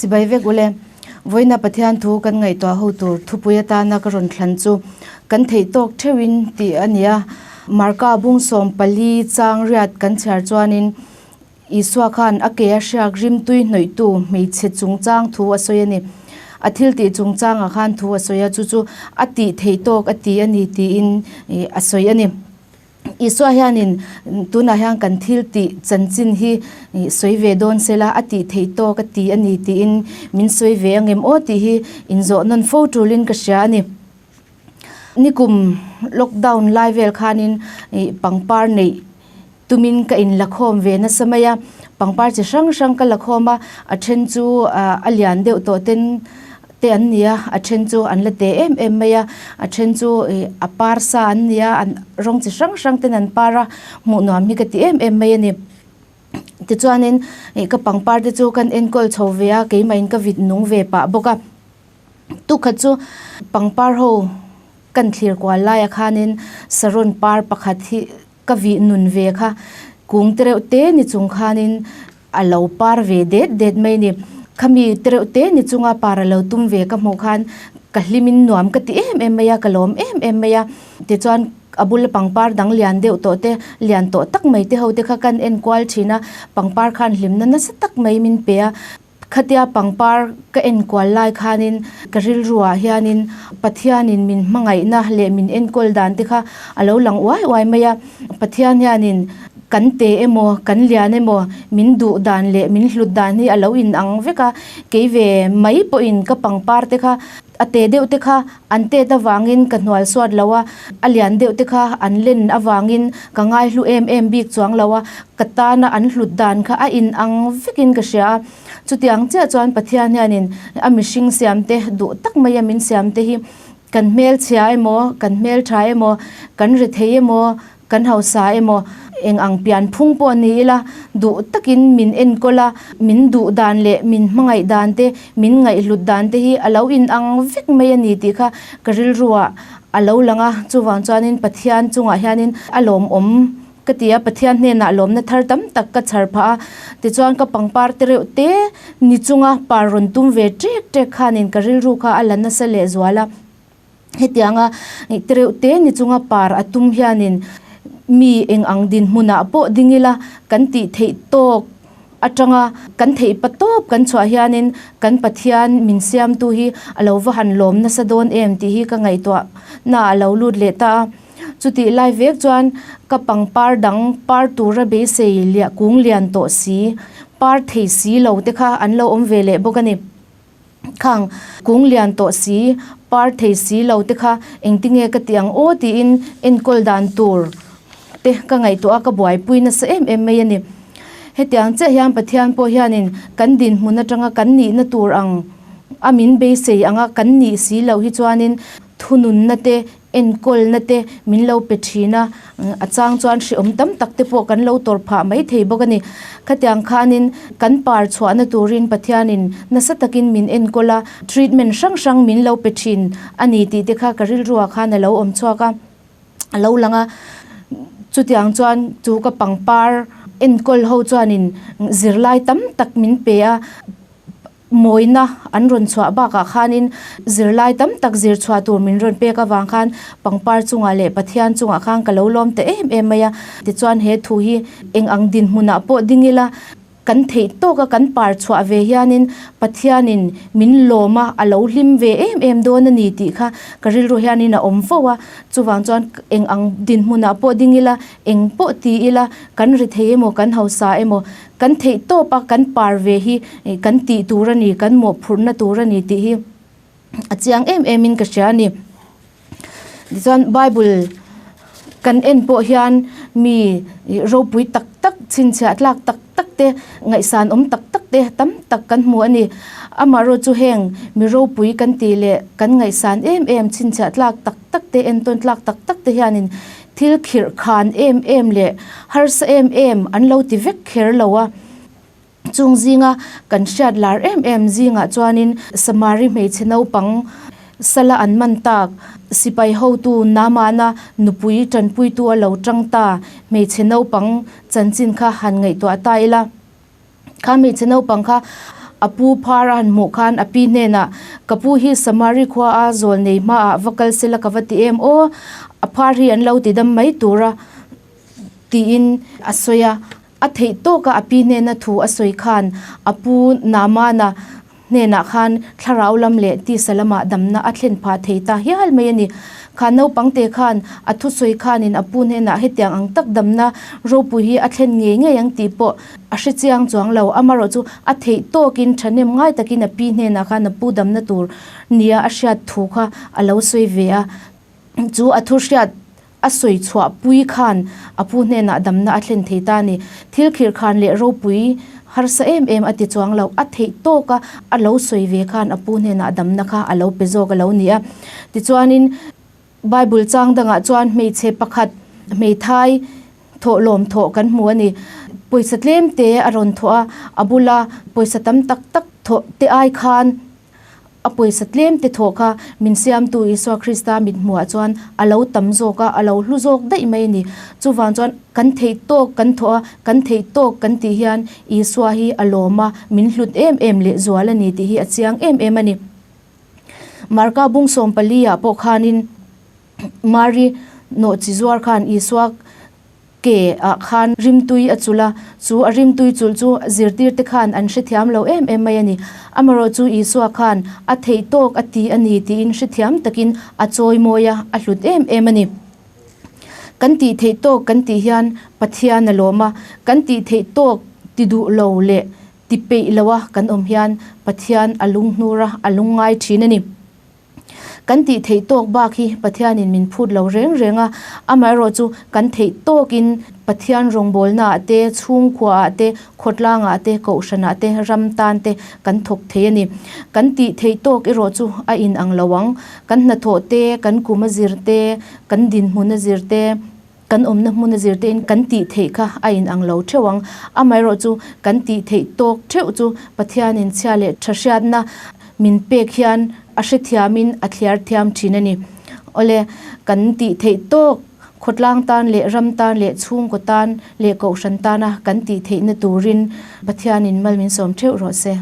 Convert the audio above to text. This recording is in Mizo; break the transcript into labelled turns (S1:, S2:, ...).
S1: Chibai vek ule. Vawiina Pathian thu kan ngaihtuah ho tur thupui atana ka rawn thlan chu kan theih tawk theuhin tih a ni a. Marka bung 14 chang riat kan chhiar chuanin Isua khan a ke a hriak rimtui hnawihtu hmeichhe chungchang thu a sawi a ni. A thil tih chungchangah khan thu a sawi a, chu chu a tih theih tawk a ti a ni tiin a sawi a ni. Isua hianin tunah hian kan thil tih chanchin hi sawi ve dawn sela a tih theih tawk a ti a ni tiin min sawi ve ang em aw tih hi inzawh nawn fo tulin ka hria a ni. Nikum lockdown lai vel khanin pangpar neih tumin ka inlakhawm ve nasa mai a, pangpar chi hrang hrang ka lakhawm a, a then chu a lian deuh tawh ten te an ni a, a then chu an la te em em mai a, a then chu ih a par sa an ni a, an rawng chi hrang hrang ten an par a, hmuh nuam hi ka ti em em mai a ni. Tichuanin ih ka pangpar te chu kan enkawl chho ve a, keimahin ka vit nung ve pah bawk a. Tukhat chu pangpar ho kan thlir kual laiah khanin saron par pakhat hi ka vih nun ve kha kung te reuh te ni chung khanin a lo par ve det det mai a ni. Khami te reuh te ni chunga par a lo tum ve ka hmuh khan ka hlimin nuam ka ti em em mai a, ka lawm em em mai a. Tichuan a bula pangpar dang lian deuh tawh te, lian tawh tak mai te ho te kha kan en kual thin a, pangpar khan hlimna nasa tak mai min pe a. Khatia pangpar ka enkual lai khanin ka rilruah hianin Pathianin min hmangaihna leh min enkawl dan te kha a lo lang uai uai mai a. Pathian hianin kan te emaw, kan lian emaw min duh dan leh min hlut dan hi a lo inang vek a. Kei ve mai pawhin ka pangpar te kha a te deuh te kha an tet avangin ka hnual suat lo a, a lian deuh te kha an len avangin ka ngaihlu em em bik chuang lo a, ka tana an hlut dan kha a inang vekin ka hria a. Chutiang chiah chuan Pathian hianin a mihring siamte duh tak maia min siamte hi kan hmelchhia emaw, kan hmeltha emaw, kan rethei emaw, Kan hausa emaw, eng ang pian phung pawh ni ila, duh takin min enkawl a, min duh dan leh min hmangaih dan te, min ngaihhlut dan te hi a lo inang vek mai a ni tih kha ka rilruah a lo lang a. Chuvang chuanin Pathian chungah hianin a lawmawm ka ti a, Pathian hnenah lawmna thar tam tak ka chhar phah a. Tichuan ka pangpar te reuh te ni chunga par rawn tum ve ṭek ṭek khanin ka rilru kha a la nasa lehzual a. Hetianga tereuh te ni chunga par a tum hianin mi eng ang dinhmunah pawh ding ila kan tih theih tawk atanga kan theih pa tawp kan chhuah hianin kan Pathian min siamtu hi a lo va han lawm nasa dawn em tih hi ka ngaihtuah na a lo lut leh ta a. Chutih lai vek chuan ka pangpar dang par tura beisei liah kung lian tawh si, par thei si lo te kha an lo awm ve leh bawk a ni. Khang kung lian tawh si, par thei si lo te kha engtinge ka ti ang aw tiin enkawl dan tur te ka ngaihtuah a, ka buaipui nasa em em mai a ni. Hetiang chiah hian Pathian pawh hianin kan dinhmun atanga kan nihna tur ang a min beisei anga kan nih si loh hi chuanin thununna te enkawlna te min lo pe thin a, a chang chuan hrehawm tam tak te pawh kan lo tawrh phah mai thei bawk a ni. Khatiang khanin kan par chhuahna turin Pathianin nasa takin min enkawl a, treatment hrang hrang min lo pe thin a ni tih te kha ka rilruah khan a lo awm chhuak a, a lo lang a. Chutiang chuan chu ka pangpar enkawl ho chuanin zirlai tam tak min pe a. Mawina an rawn chhuah bakah khanin zirlai tam tak zir chhuah tur min rawn pek avang khan pangpar chungah leh Pathian chungah khan ka lo lawm ta em em mai a. Tichuan he thu hi eng ang dinhmunah pawh ding ila kan theih tawka kan par chhuah ve hianin Pathianin min lawm a, a lo hlim ve em em dawn a ni tih kha ka rilru hianin a awm fo a. Chuvang chuan eng ang dinhmunah pawh ding ila, eng pawh ti ila kan ri thei emaw kan hausa emaw Kan theih tawp a, kan par ve hi kan tih tur a ni, kan mawhphurhna tur a ni tih hi a chiang em em in ka hria a ni. Tichuan Bible kan en pawh hian mi ropui tak tak, chhinchhiah tlak tak tak te, ngaihsan awm tak tak te tam tak kan hmu a ni. Amaherawh chu heng mi ropui kan tih leh kan ngaihsan em em, chhinchhiah tlak tak tak te, entawn tlak tak tak te hianin Thil khirh khan em em leh harsa em em an lo ti vek kher lo a. Chung zinga kan hriat lar em em zingah chuanin Samari hmeichhe naupang sala an man tak, sipai hotu Naamana nupui tanpuitu a lo tang ta hmeichhe naupang chanchin kha han ngaihtuah ta ila. Kha hmeichhe naupang kha A pu phar a han hmuh khan a pi hnenah, Ka pu hi Samari khua a zawl nei hmaah va kal sela ka va ti em aw, a phar hi an lo ti dam mai tur a, tiin a sawi a. A theih tawka a pi hnena thu a sawi khan a pu Naamana hnenah khan thlarau lam leh tisa lamah damna a thlen phah thei ta hial mai a ni. Kha naupangte khan a thusawi khanin a pu hnenah hetiang ang tak damna ropui hi a thlen ngei ngei ang tih pawh a hre chiang chuang lo. Amaherawh chu a theih tawkin thahnem ngai takin a pi hnenah khan a pu damna tur nia a hriat thu kha a lo sawi ve a. Chu a thu hriat a sawi chhuah pui khan a pu hnenah damna a thlen thei ta a ni. Thil khirh khan leh ropui harsa em em a ti chuang lo. A theih tawk a, a lo sawi ve khan a pu hnenah damna kha a lo pe zawk a lo ni a. Tichuanin Bible chang dangah chuan hmeichhe pakhat hmeithai thawhlawm thawh kan hmu a ni. Pawisa tlem te a rawn thawh a, a bula pawisa tam tak tak thawh te ai khan, A pawisa tlem te thawh kha min siamtu Isua Krista mit hmuhah chuan a lo tam zawk a, a lo hlu zawk daih mai a ni. Chuvang chuan kan theih tawk kan thawh a, kan theih tawk kan tih hian Isua hi a lawm a, min hlut em em leh zual a ni tih hi a chiang em em a ni. Marka bung 14 ah pawh khanin Mari nawhchi zuar khan Isua Ke ah khan rimtui a chulh a, chu a rimtui chulh chu zirtirte khan an hrethiam lo em em mai a ni. Amaherawh chu Isua khan a theih tawk a ti a ni tiin hrethiam takin a chawi mawi a, a hlut em em a ni. Kan tih theih tawk kan tih hian Pathian a lawm a, kan tih theih tawk ti duh lo leh ti peih lo a kan awm hian Pathian a lunghnur a, a lungngai thin a ni. Kan tih theih tawk bak hi Pathianin min phut lo reng reng a, amaherawh chu kan theih tawkin Pathian rawngbawlnaah te, chhungkhuaah te, khawtlangah te, kohhranah te, ram tan te kan thawk thei a ni. Kan tih theih tawk erawh chu a inang lo ang. Kan hnathawh te, kan kum a zir te, kan dinhmun a zir te, Kan awmna hmun a zir tein kan tih theih kha a inang lo theuh ang. Amaherawh chu kan tih theih tawk theuh chu Pathianin chhia leh tha hriatna min pek hian a hrethiamin a thliar thiam thin a ni. Awle, kan tih theih tawk khawtlang tan leh ram tan leh chhungkaw tan leh kohhran tana kan tih theihna turin Pathianin mal min sawm theuh rawh se.